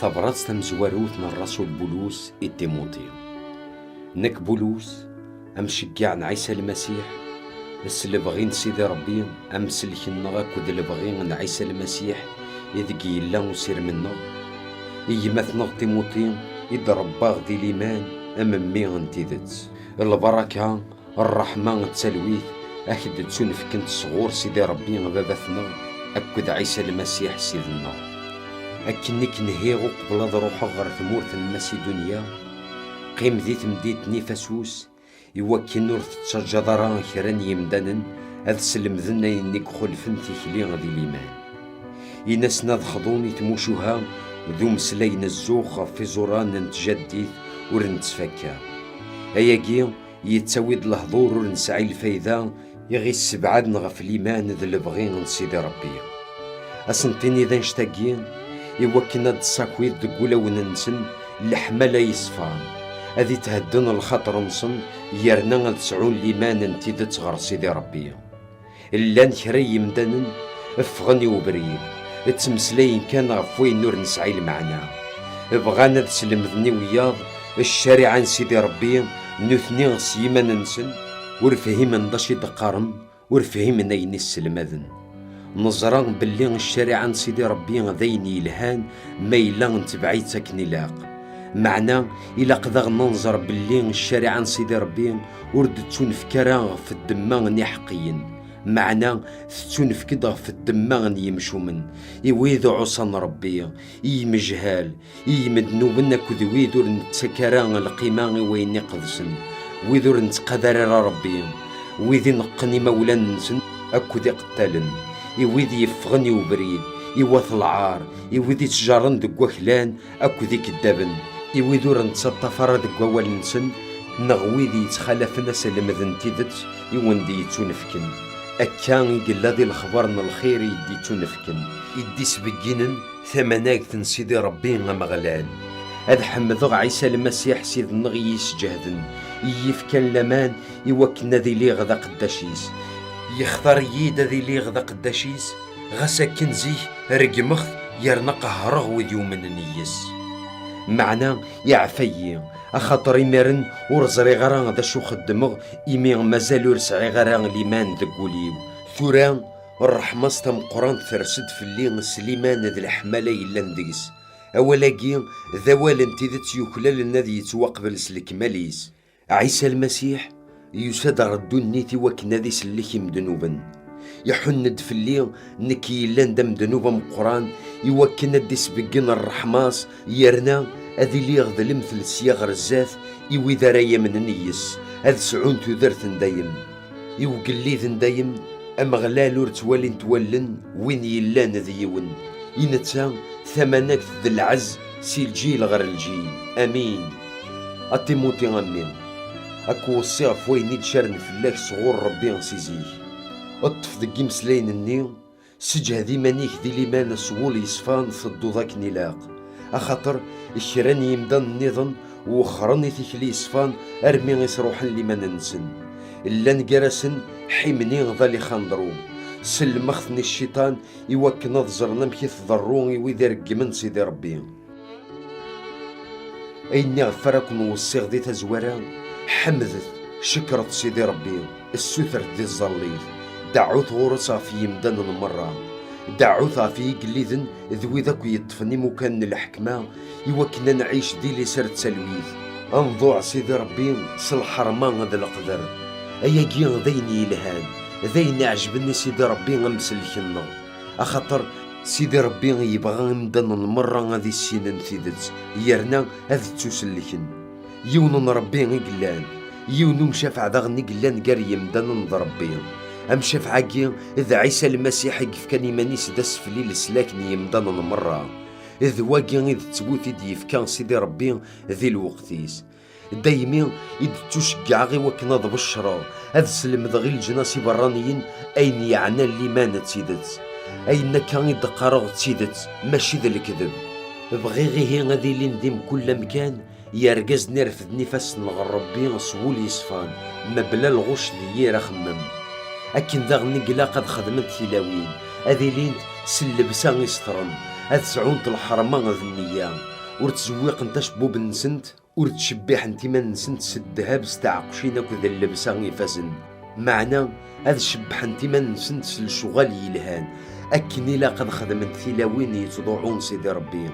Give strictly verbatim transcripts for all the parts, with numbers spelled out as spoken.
Tabrat tamezwarut n Rrasul Bulus i Timuti. Nekk Bulus, amceggeɛ n Ɛisa Lmasiḥ, s lebɣi n Sidi Ṛebbi, amsellek-nneɣ akked lebɣi n Ɛisa Lmasiḥ i deg yella usirem-nneɣ, i gma-tneɣ Timuti i d-ṛebbaɣ di liman am mmi n tidet. Lbaraka, ṛṛeḥma d talwit ak-d-ttunefkent sɣur Sidi Ṛebbi Baba-tneɣ akked Ɛisa Lmasiḥ Ssid-nneɣ. Akken i k-nhiɣ uqbel ad ṛuḥeɣ ɣer tmurt n Masidunya, qqim di temdint n Ifasus, iwakken ur tettaǧǧaḍ ara kra n yimdanen ad slemden ayen i ixulfen tikli di liman. Ini-asen ad xḍun i tmucuha d umeslay n zzux ɣef iẓuran n tjaddit ur nettfakka. Ayagi yettawi-d lehdur ur nesɛi lfayda i ɣ-issebɛaden ɣef liman d lebɣi n Sidi Ṛebbi. Ad sen-tiniḍ annect-agi iwakken ad d-tessakiḍ deg wulawen-nsen leḥmala yeṣfan, ad ithedden lxaṭer-nsen, yerna ad sɛun liman n tidet ɣer Sidi Ṛebbi. Llan kra n yimdanen ffɣen i ubrid, ttmeslayen kan ɣef wayen ur nesɛi lmeɛna. Bɣan ad slemden i wiyaḍ ccariɛa n Sidi Ṛebbi, nutni s yiman-nsen ur fhimen d acu i d-qqaren, ur fhimen ayen i sselmaden. Neẓra belli ccariɛa n Sidi Ṛebbi d ayen yelhan ma yella netbeɛ-itt akken ilaq. Meɛna, ilaq daɣen ad nẓer belli ccariɛa n Sidi Ṛebbi ur d-tettunefk ara ɣef ddemma n iḥeqqiyen, meɛna tettunefk-d ɣef ddemma n yimcumen, i wid uɛuṣan Ṛebbi, i yimejhal, i yimednuben akked wid ur nettak ara lqima i wayen iqedsen, wid ur nettqadar ara Ṛebbi, wid ineqqen imawlan-nsen akked iqettalen, i wid yeffɣen i ubrid, i wat lɛar, i wid ittjarren deg waklan akked ikeddaben, i wid ur nettaṭṭaf ara deg wawal-nsen, neɣ wid yettxalafen aselmed n tidet i wen-d-yettunefken. Akka i yella di lexbar n lxir i d-yettunefken, i d-isbegginen tamanagt n Sidi Ṛebbi Ameɣlal. Ad ḥemdeɣ Ɛisa Lmasiḥ Ssid-nneɣ i yi-isǧehden, i yi-yefkan laman i wakken ad iliɣ d aqeddac-is. Yextar-iyi-d ad iliɣ d aqeddac-is, ɣas akken zik regmeɣ-t yerna qehhreɣ wid yumnen yis. Meɛna iɛfa-yi, axaṭer imiren ur ẓriɣ ara d acu xeddmeɣ, imi mazal ur sɛiɣ ara liman deg wul-iw. Tura, ṛṛeḥma-s tameqqrant ters-d fell-i s liman d leḥmala yellan deg-s. Awal-agi d awal n tidet yuklalen ad yettwaqbel s lekmal-is. Ɛisa Lmasiḥ yusa-d ɣer ddunit i wakken ad isellek imednuben. Iḥunn-d fell-i, nekk yellan d amednub ameqqran, i wakken ad d-isbeggen ṛṛeḥma-s, yerna ad iliɣ d lemtel sya ɣer zdat i wid ara yamnen yis, ad sɛun tudert n dayem. I ugellid n dayem, Ameɣlal ur ttwalint wallen win yellan d yiwen. I netta, tamanagt d lɛezz si lǧil ɣer lǧil. Amin. A Timuti a mmi, ad k-weṣṣiɣ ɣef wayen i d-carren fell-ak sɣur Ṛebbi si zik. Ṭṭef deg yimeslayen-nni, seǧhed iman-ik di liman s wul yeṣfan, tedduḍ akken ilaq. Axaṭer kra n yimdanen nniḍen wexxren i tikli yeṣfan armi i sruḥen liman-nsen. Llan gar-asen Ḥimni d Alixandru. Sellmeɣ-ten i cciṭan i wakken ad ẓren amek i tḍerru i wid ireggmen Sidi Ṛebbi. Ayen iɣef ara ken-weṣṣiɣ di tazwara, ḥemdet, cekret Sidi Ṛebbi, ssutret di tẓallit, deɛɛut ɣur-s ɣef yimdanen merra, deɛɛut ɣef yigelliden d wid akk yeṭṭfen imukan n lḥekma, i wakken ad nɛic di liser d talwit, ad nḍuɛ Sidi Ṛebbi s lḥerma d leqder. Ayagi d ayen yelhan, d ayen iɛejben i Sidi Ṛebbi amsellek-nneɣ. Axaṭer Sidi Ṛebbi yebɣa imdanen merra ad issinen tidet, yerna ad ttusellken. Yiwen n Ṛebbi i yellan, yiwen n umcafeɛ daɣen i yellan gar yemdanen d Ṛebbi. Amcafeɛ-agi d Ɛisa Lmasiḥ i yefkan iman-is d asefli n leslak n yemdanen merra. D wagi i d ttbut i d-yefka Sidi Ṛebbi di lweqt-is. Daymi i d-ttuceggɛeɣ i wakken ad beccreɣ, ad slemdeɣ i leǧnas iberraniyen ayen yeɛnan liman d tidet. Ayen akka i d-qqareɣ d tidet, mačči d lekdeb. Bɣiɣ ihi ad ilin di mkul amkan yergazen irefden ifassen ɣer Ṛebbi s wul yeṣfan, mebla lɣuc d yir axemmem. Akken daɣen i ilaq ad xedment tilawin, ad ilint s llebsa iseṭren, ad sɛunt lḥerma d nneyya, ur ttzewwiqent acebbub-nsent, ur ttcebbiḥent iman-nsent s ddheb, s tɛeqqcin akked llebsa ifazen. Meɛna ad cebbḥent iman-nsent s lecɣal yelhan, akken ilaq ad xedment tilawin yettḍuɛun Sidi Ṛebbi.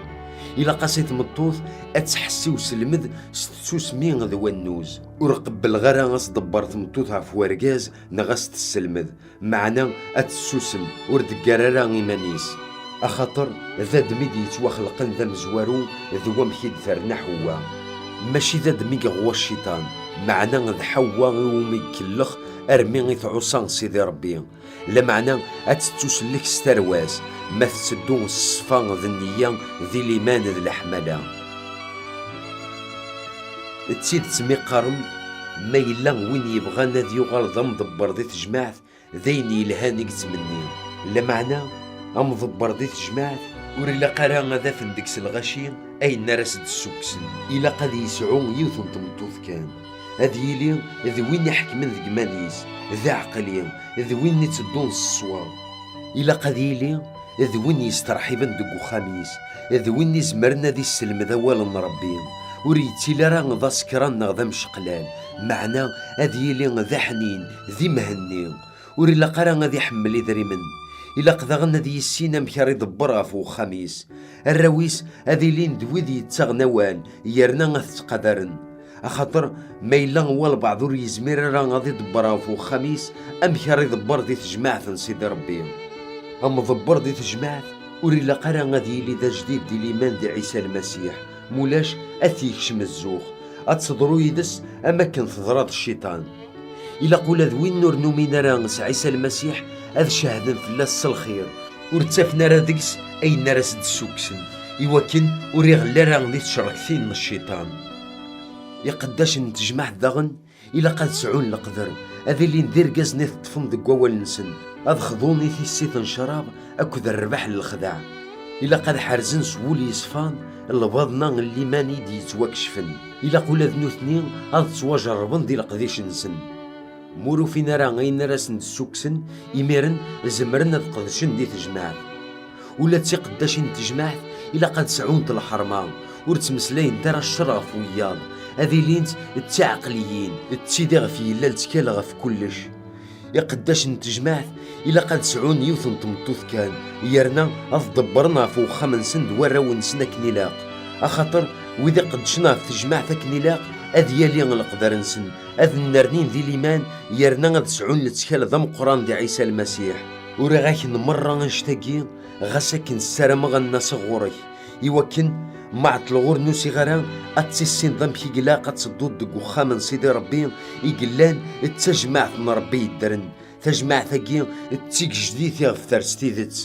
Ilaq-as i tmeṭṭut ad tḥess i uselmed s tsusmi d wannuz. Ur qebbleɣ ara as-ḍebber tmeṭṭut ɣef wergaz neɣ as-tesselmed, meɛna ad tessusem, ur d-teggar ara iman-is. Axaṭer d Adem i d-yettwaxelqen d amezwaru, d wamek i d-terna Ḥewwa. Mačči d Adem i yeɣwa cciṭan, meɛna d Ḥewwa iwumi ikellex armi i tɛuṣa Sidi Ṛebbi. Lameɛna ad tettusellek s tarwa-s, ma tetteddu s ṣṣfa d nneyya, di liman d leḥmala. D tidet mi qqaren, ma yella win yebɣan ad yuɣal d amḍebber di tejmaɛt, d ayen yelhan i yettmenni. Lameɛna, amḍebber di tejmaɛt ur ilaq ara ad afen deg-s lɣaci ayen ara s-d-ssukksen. Ilaq ad yesɛu yiwet n tmeṭṭut kan. Ad yili d win iḥekmen deg iman-is, d aɛeqli, d win itteddun s ṣṣwab. Ilaq ad yili d win yesterḥiben deg uxxam-is, d win izemren ad isselmed awal n Ṛebbi. Ur yettili ara d asekran neɣ d amceqlal, meɛna ad yili d aḥnin, d imhenni. Ur ilaq ara ad iḥemmel idrimen. Ilaq daɣen ad yissin amek ara iḍebber ɣef uxxam-is. Arraw-is ad ilin d wid yettaɣen awal, yerna ad t-ttqadaren. Axaṭer ma yella walbeɛḍ ur yezmir ara ad iḍebber ɣef uxxam-is, amek ara iḍebber di tejmaɛt n Sidi Ṛebbi? Amḍebber di tejmaɛt ur ilaq ara ad yili d ajdid di liman di Ɛisa Lmasiḥ, mulac ad t-yekcem zzux, ad teḍru yid-s am akken teḍra d cciṭan. Ilaq ula d win ur numin ara s Ɛisa Lmasiḥ ad cehden fell-as s lxir, ur ttafen ara deg-s ayen ara s-d-ssukksen, iwakken ur iɣelli ara di tcerktin n cciṭan. Iqeddacen n tejmaɛt daɣen ilaq ad sɛun leqder, ad ilin d irgazen i teṭṭfen deg wawal-nsen, ad xḍun i tissit n ccrab akked rrbeḥ n lexdeɛ. Ilaq ad ḥerzen s wul yeṣfan lbaḍna n liman i d-yettwakecfen. Ilaq ula d nutni ad ttwajerrben di leqdic-nsen. Ma ur ufin ara ayen ara sen-d-ssukksen, imiren zemren ad qedcen di tejmaɛt. Ula d tiqeddacin n tejmaɛt ilaq ad sɛunt lḥerma, ur ttmeslayent ara ccer ɣef wiyaḍ, ad ilint d tiɛeqliyin, d tid iɣef yella lettkal ɣef kullec. Iqeddacen n tejmaɛt ilaq ad sɛun yiwet n tmeṭṭut kan, yerna ad ḍebbren ɣef uxxam-nsen d warraw-nsen akken ilaq, axaṭer wid iqeddcen ɣef tejmaɛt akken ilaq ad yali leqder-nsen, ad nnernin di liman, yerna ad sɛun lettkal d ameqqran di Ɛisa Lmasiḥ. Uriɣ-ak-n merra annect-agi, ɣas akken ssarameɣ ad n-aseɣ ɣur-k, iwakken ma ɛeṭṭleɣ ur n-usiɣ ara, ad tissineḍ amek i ilaq ad tedduḍ deg uxxam n Sidi Ṛebbi i yellan d tajmaɛt n Ṛebbi yeddren, tajmaɛt-agi d tigejdit iɣef ters tidet.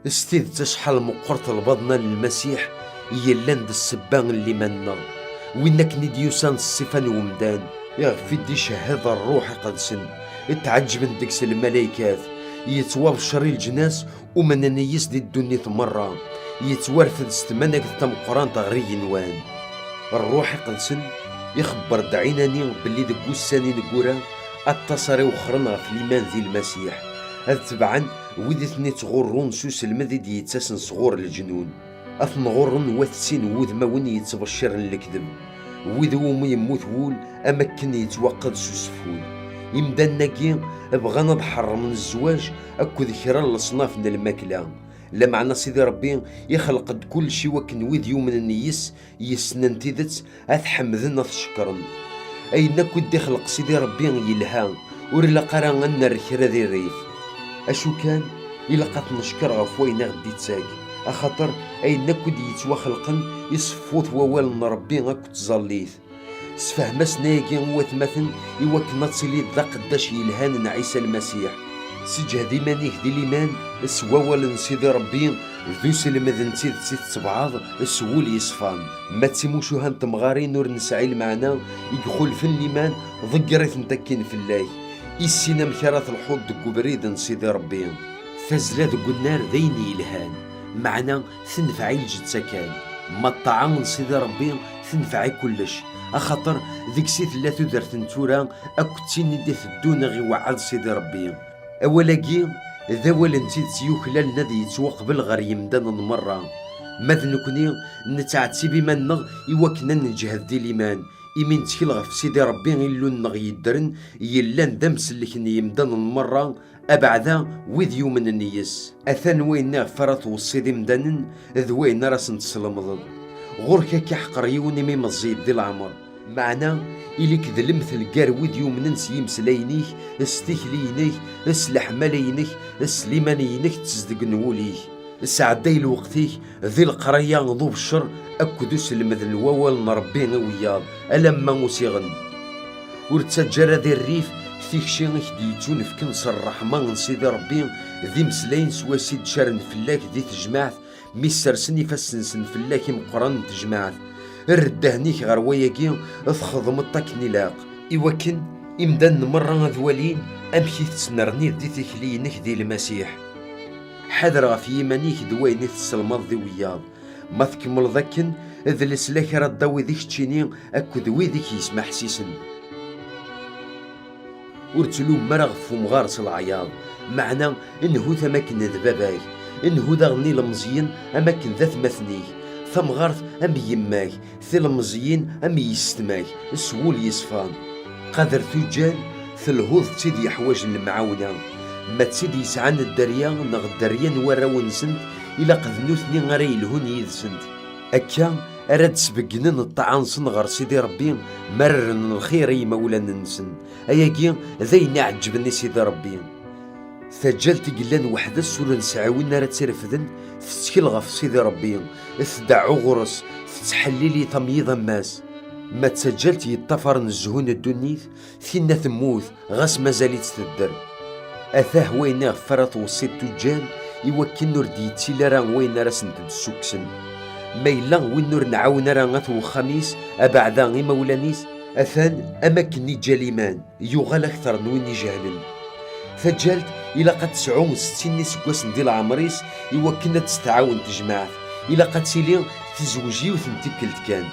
S tidet acḥal meqqret lbaḍna n Lmasiḥ yellan d ssebba n liman-nneɣ, win akken i d-yusan s ṣṣifa n wemdan, iɣef i d-icehhed Ṛṛuḥ Iqedsen, tɛeǧǧben deg-s lmalaykat, yettwabeccer i leǧnas umnen yis di ddunit merra, yettwarfed s tmanegt tameqqrant ɣer igenwan. Ṛṛuḥ Iqedsen ixebber-d ɛinani belli deg wussan ineggura aṭas ara iwexxren ɣef liman di Lmasiḥ, ad tebɛen wid i ten-ittɣurrun s uselmed i d-yettasen sɣur leǧnun. Ad ten-ɣurren wat sin wudmawen yettbecciren lekdeb, wid iwumi yemmut wul am akken yettwaqqed s useffud. Imdanen-agi bɣan ad ḥeṛṛmen zzwaǧ akked kra n leṣnaf n lmakla, lameɛna Sidi Ṛebbi ixleq-d kullec i wakken wid yumnen yis-s yessnen tidet ad t-ḥemden, ad t-cekkren. Ayen akk i d-ixleq Sidi Ṛebbi yelha, ur ilaq ara ad nerr kra di rrif. Acu kan, ilaq ad t-neckeṛ ɣef wayen i ɣ-d-ittag, axaṭer ayen akk i d-yettwaxelqen iṣeffu-t wawal n Ṛebbi akked tẓallit. Sefhem-asen ayagi i watmaten i wakken ad tiliḍ d aqeddac yelhan n Ɛisa Lmasiḥ. Seǧhed iman-ik di liman s wawal n Sidi Ṛebbi, d uselmed n tidet i tettebɛeḍ s wul yeṣfan. Ma d timucuha n temɣarin ur nesɛi lmeɛna i ixulfen liman, ḍegger-itent akkin fell-ak. Issin amek ara telḥuḍ deg ubrid n Sidi Ṛebbi. Tazzla deg unnar d ayen yelhan, meɛna tenfeɛ i lǧetta kan. Ma ṭṭaɛa n Sidi Ṛebbi tenfeɛ i kullec, axaṭer deg-s i tella tudert n tura akked tin i d-iteddun i ɣ-iweɛɛed Sidi Ṛebbi. Awal-agi d awal n tidet yuklalen ad yettwaqbel ɣer yemdanen merra. Ma d nekni, nettɛettib iman-nneɣ i wakken ad neǧhed di liman, imi nettkel ɣef Sidi Ṛebbi Illu-nneɣ yeddren, yellan d amsellek n yemdanen merra, abeɛda wid yumnen yes. Atan wayen iɣef ara tweṣṣiḍ imdanen d wayen ara sen-teslemdeḍ. Ɣur-k akka ḥeqreɣ yiwen imi meẓẓiyeḍ di leɛmer, meɛna ili-k d lemtel gar wid yumnen s yimeslayen-ik, s tikli-inek, s leḥmala-inek, s liman-inek d tezdeg n wul-ik. Sɛedday lweqt-ik di leqraya d ubeccer akked uselmed n wawal n Ṛebbi i wiyaḍ alamma usiɣen. Ur ttaǧǧa ara di rrif tikci i k-d-yettunefken s ṛṛeḥma n Sidi Ṛebbi d imeslayen swayes i d-caren fell-ak di tejmaɛt mi ssersen ifassen-nsen fell-ak imeqqranen n tejmaɛt. Err ddehn-ik ɣer wayagi, txedmeḍ-t akken ilaq, iwakken imdanen merra ad walin amek i tettnerniḍ di tikli-inek di Lmasiḥ. Ḥader ɣef yiman-ik d wayen i tesselmadeḍ i wiyaḍ. Ma tkemmleḍ akken, d leslak ara d-tawiḍ i keččini akked wid i k-yesmeḥsisen. Ur ttlumm ara ɣef umɣar s leɛyaḍ, meɛna nhu-t am akken d baba-k, nhu daɣen ilemẓiyen am akken d atmaten-ik, tamɣart am yemma-k, tilemẓiyin am yessetma-k, s wul yeṣfan. Qader tuǧǧal, telhuḍ d tid yeḥwajen lemɛawna. Ma d tid yesɛan dderya neɣ dderya n warraw-nsent, ilaq d nutni ara yelhun yid-sent. Akka ara d-sbeggnen ṭṭaɛa-nsen ɣer Sidi Ṛebbi, mi ara rren lxir i yimawlan-nsen. Ayagi d ayen iɛeǧben i Sidi Ṛebbi. Taǧǧalt i yellan weḥd-s ur nesɛi win ara tt-irefden, tettkel ɣef Sidi Ṛebbi, tdeɛɛu ɣur-s, tettḥellil-it am yiḍ am wass. Ma d taǧǧalt yeṭṭafaren zzhu n ddunit, tinna temmut, ɣas mazal-itt tedder. Atah wayen iɣef ara tweṣṣiḍ tuǧǧal, iwakken ur d-yettili ara wayen ara sent-d-ssukksen. Ma yella win ur nɛawen ara at wexxam-is, abeɛda imawlan-is, atan am akken iǧǧa liman, yuɣal akter n win ijehlen. Taǧǧalt ilaq ad tesɛu settin n iseggasen di leɛmer-is iwakken ad tt-tɛawen tejmaɛt. Ilaq ad tili tezwej yiwet n tikkelt kan.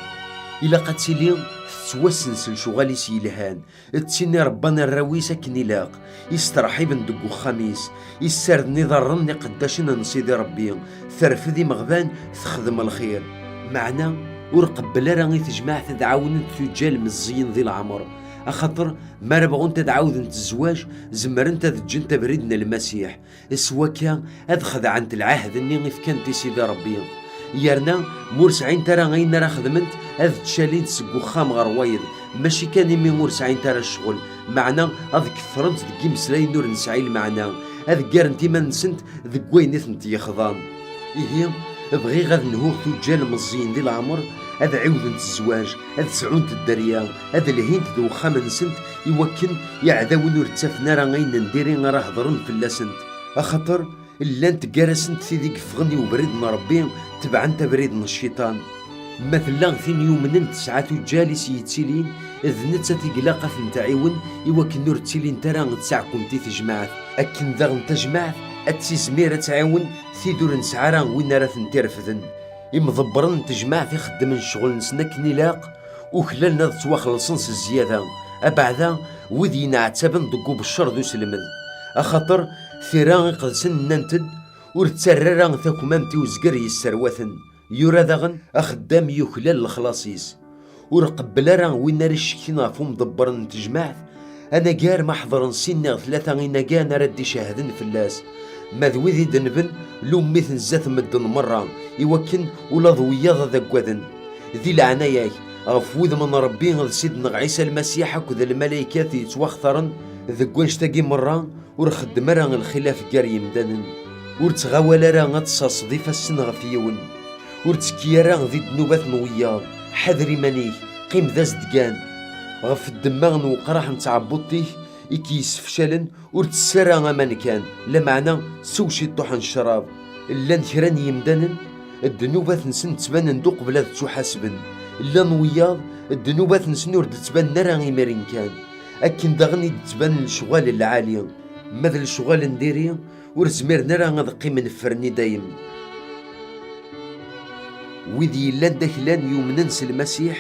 Ilaq ad tili tettwassen s lecɣal-is yelhan, d tin irebban arraw-is akken ilaq, isterḥiben deg uxxam-is, issarden iḍarren n iqeddacen n Sidi Ṛebbi, terfed imeɣban, texdem lxir. Meɛna ur qebbel ara i tejmaɛt ad ɛawnent tuǧǧal meẓẓiyen di leɛmer, axaṭer mi ara bɣunt ad ɛawdent zzwaǧ, zemrent ad ǧǧent abrid n Lmasiḥ, s wakka ad xedɛent lɛahed-nni i fkant i Sidi Ṛebbi. Yerna ma ur sɛint ara ayen ara xedment, ad ttcalint seg uxxam ɣer wayeḍ, mačči kan imi ur sɛint ara ccɣel, meɛna ad kettrent deg yimeslayen ur nesɛi lmeɛna, ad ggarent iman-nsent deg wayen i tent-yexḍan. Ihi, bɣiɣ ad nhuɣ tuǧǧal meẓẓiyen di leɛmer, ad ɛiwdent zzwaǧ, ad sɛunt dderya, ad lhint d uxxam-nsent, iwakken iɛdawen ur ttafen ara ayen n diri ara hedren fell-asent. Axaṭer llant gar-asent tid i yeffɣen i ubrid n Ṛebbi, tebɛent abrid n cciṭan. Ma tella tin yumnen tesɛa tuǧǧal i s-yettilin, d nettat i ilaq ad tent-tɛiwen iwakken ur ttilint ara d taɛkumt i tejmaɛt. Akken daɣen tajmaɛt ad tizmir ad tɛiwen tid ur nesɛi ara win ara tent-irefden. Imḍebbren n tejmaɛt ixeddmen ccɣel-nsen akken ilaq, uklalen ad ttwaxellṣen s zzyada, abeɛda wid yenɛettaben deg ubeccer d uselmed. Axaṭer tira iqedsen nnant-d, ur ttarra ara takmamt i uzger yesserwaten. Yura daɣen axeddam yuklal lexlaṣ-is. Ur qebbel ara win ara icekken ɣef umḍebber n tejmaɛt, anagar ma ḥeḍren sin neɣ tlata inagan ara d-icehden fell-as. Ma d wid idenben, lummiten zdat medden merra, iwakken ula d wiyaḍ ad aggaden. Di leɛnaya-k, ɣef wudem n Ṛebbi d Ssid-nneɣ Ɛisa Lmasiḥ akked lmalaykat yettwaxtaren, deg wannect-agi merra, ur xeddem ara lxilaf gar yemdanen. Ur ttɣawal ara ad tserseḍ ifassen ɣef yiwen. Ur ttekki ara di ddnubat n wiyaḍ. Ḥader iman-ik, qqim d azedgan, Ɣef ddemma n weqraḥ n tɛebbuḍt-ik i k-yessefcalen, ur ttess ara aman kan, lameɛna sew ciṭṭuḥ n ccrab. Llan kra n yimdanen, ddnubat-nsen ttbanen-d uqbel ad ttuḥasben. Llan wiyaḍ, ddnubat-nsen ur d-ttbanen ara imiren kan. Akken daɣen i d-ttbanen lecɣal n lɛali. Ma d lecɣal n diri, ur zmiren ara ad qqimen ffren i dayem. Wid yellan d aklan yumnen s Lmasiḥ,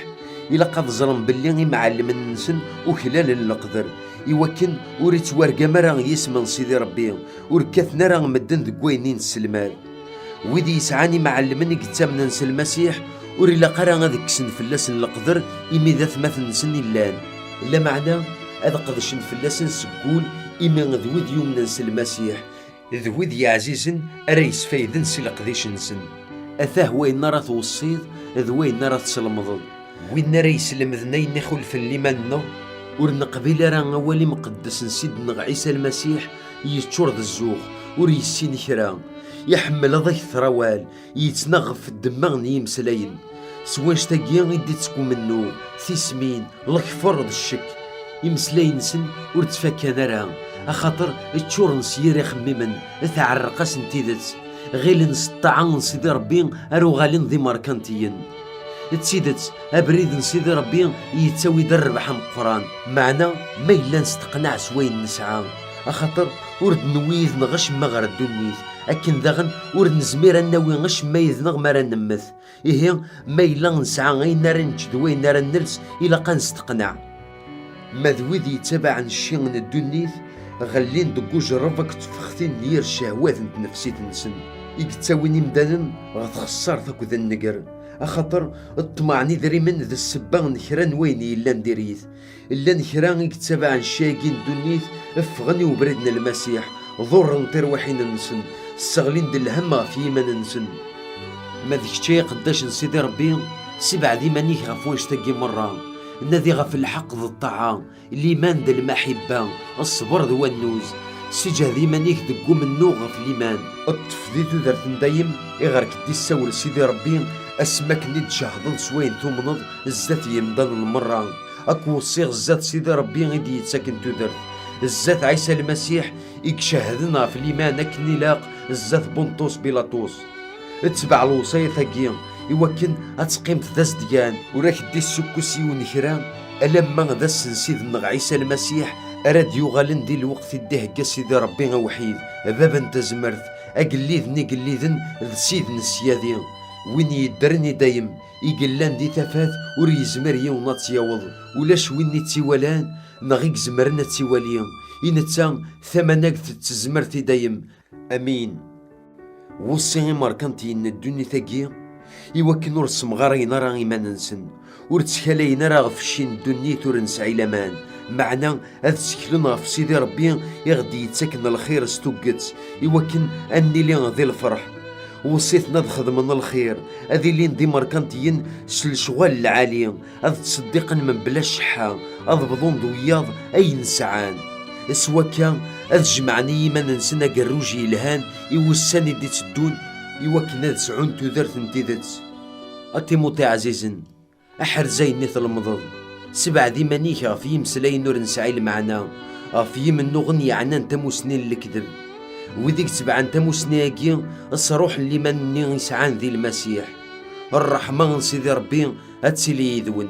ilaq ad ẓren belli imɛellmen-nsen uklalen leqder, iwakken ur ittwargam ara yisem n Sidi Ṛebbi, ur kkaten ara medden deg wayen i nesselmad. Wid yesɛan imɛellmen i yettamnen s Lmasiḥ, ur ilaq ara ad kksen fell-asen leqder imi d atmaten-nsen i llan, lameɛna ad qedcen fell-asen seg wul imi d wid yumnen s Lmasiḥ, d wid yeɛzizen ara yesfayden si leqdic-nsen. Atah wayen ara tweṣṣiḍ d wayen ara teslemdeḍ. Win ara yeslemden ayen ixulfen liman-nneɣ, ur neqbil ara awal imqeddes n Sidneɣ Ɛisa Lmasiḥ, yeččur d zzux, ur yessin kra, iḥemmel ad ak-terr awal, yettnaɣ ɣef ddemma n yimeslayen. S wannect-agi i d-itteg umennuɣ, tismin, lekfer d ccek. Imeslayen-nsen ur ttfakkan ara, axaṭer ččuren s yir ixemmimen, tɛerreq-asen tidet. Ɣilen s ṭṭaɛa n Sidi Ṛebbi ar uɣalen d imerkantiyen. D tidet, abrid n Sidi Ṛebbi yettawi-d rrbeḥ ameqqran, meɛna ma yella nesteqneɛ s wayen nesɛa, axaṭer ur d-newwi yid-neɣ acemma ɣer ddunit, akken daɣen ur nezmir ad nawi acemma yid-neɣ mi ara nemmet. Ihi, ma yella nesɛa ayen ara nečč d wayen ara nels, ilaq ad nesteqneɛ. Ma d wid yettabaɛen cci n ddunit, ɣellin deg ujerreb akked tfextin n yir ccehwat n tnefsit-nsen, i yettawin imdanen ɣer txeṣṣart akked nnger, axaṭer ṭṭmeɛ n idrimen d ssebba n kra n wayen yellan diri-t. Llan kra i yettabaɛen cci-agi n ddunit, ffɣen i ubrid n Lmasiḥ, ḍurren tirwiḥin-nsen, sseɣlin-d lhemm ɣef yiman-nsen. Ma d kečč ay aqeddac n Sidi Ṛebbi, ssebɛed iman-ik ɣef wannect-agi merra. Nadi ɣef lḥeqq d ṭṭaɛa, liman d lmaḥibba, ṣṣber d wannuz. Sseǧhed iman-ik deg umennuɣ ɣef liman. Ṭṭef di tudert n dayem i ɣer k-d-issawel Sidi Ṛebbi, asmi akken i d-tcehdeḍ s wayen tumneḍ zdat yimdanen merra. Ad k-weṣṣiɣ zdat Sidi Ṛebbi i d-yettaken tudert, zdat Ɛisa Lmasiḥ i icehden ɣef liman akken ilaq zdat Bunṭus Bilaṭus. Ttbeɛ lewṣayat-agi iwakken ad teqqimeḍ d azedgan, ur ak-d-issukkes yiwen kra, alamma d ass n Ssid-nneɣ Ɛisa Lmasiḥ ara d-yuɣalen di lweqt i d-ihegga Sidi Ṛebbi awḥid, Bab n tazmert, agellid n igelliden d Ssid n ssyadi, win yeddren i dayem, i yellan di tafat ur yezmir yiwen ad tt-yaweḍ. Ulac win i tt-iwalan neɣ i izemren ad tt-iwali, i netta tamanagt d tezmert i dayem. Amin. Weṣṣi imerkantiyen n ddunit-agi iwakken ur ssemɣarayen ara iman-nsen, ur ttkalayen ara ɣef cci n ddunit ur nesɛi laman, meɛna ad tteklen ɣef Sidi Ṛebbi i ɣ-d-yettaken lxir s tuget, iwakken ad nili di lferḥ. Weṣṣiten ad xedmen lxir, ad ilin d imerkantiyen s lecɣal lɛali, ad ttṣeddiqen mebla cceḥḥa, ad bḍun d wiyaḍ ayen sɛan. S wakka, ad jemɛen i yiman-nsen agerruj yelhan i wussan i d-itteddun, iwakken ad sɛun tudert n tidet. A Timuṭi ɛzizen, aḥrez ayen i tlemdeḍ. Sebɛed iman-ik ɣef yimeslayen ur nesɛi lmeɛna, ɣef yimennuɣen yeɛnan tamusni n lekdeb. Wid i itebɛen tamusni-agi, sruḥen liman-nni i sɛan di Lmasiḥ. Ṛṛeḥma n Sidi Ṛebbi ad tili yid-wen.